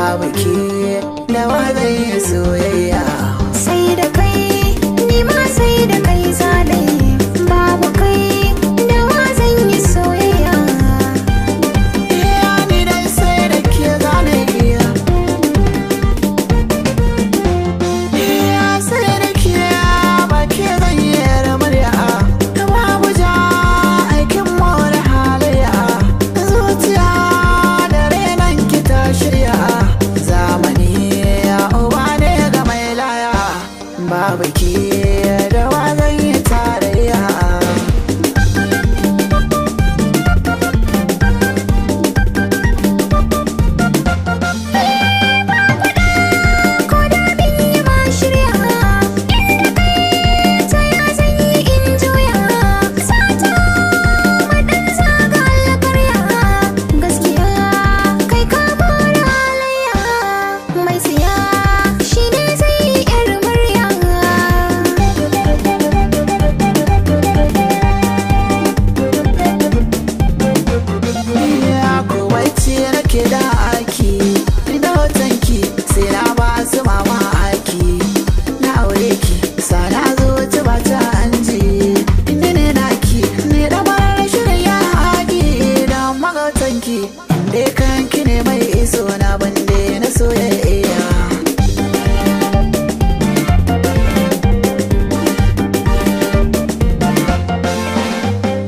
Babu ke da wa zan yi soyayya. Sai da kai, ni ma sai da kai zalai. Babu kai da wa zan yi soyayya. Iya ni dai sai da ke zane iya. Iya sai da ke ba ke zan yi murya. Babu ja aikin more halayya. Zuciya da renon ki ta shirya. Zamani ya uba ne ga mai laya. Babu ke da wa zan yi tarayya. Ko da bin yi ma shirya, inda kai ta ya zan yi in juya. Sata maɗan zaga alkarya, gaskiya kai ka bora halayya. Mai siya shi ne zai yi yar murya. Iya kowacce nake da aki, da hotonki sai na ba su mamaki. Na aure ki sana zuci ba ta anji, ni ne naki ni da bar shirin ya haƙi da magautanki. Inda kanki ne mai iso na bande na soyayya.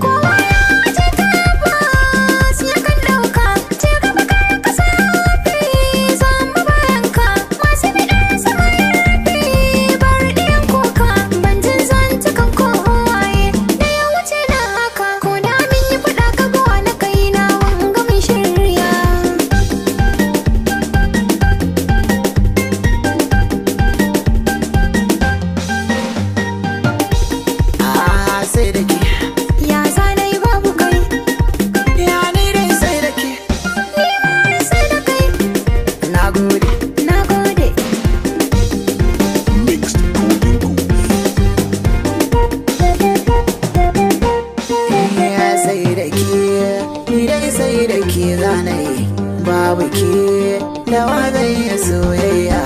Kowa ya ce tabbas ya kan ɗauka, ce gaba kar ka safi zama bayan ka. Masu biɗar sama ya rufe bar ɗiyan kuka, ban jin zantukan kowaye da ya wuce na haka. Ko da min yi faɗa ka gawa na kai na wanga min shirya. Ah, sai da ke. Ya zanai babu kai, Ya ni dai sai da ke. ni ma sai da kai, Na gode. na gode. Mixed Golden Goose. Ya sai da ke, ni dai sai da ke zanayi. Babu ke da wa zan yi soyayya.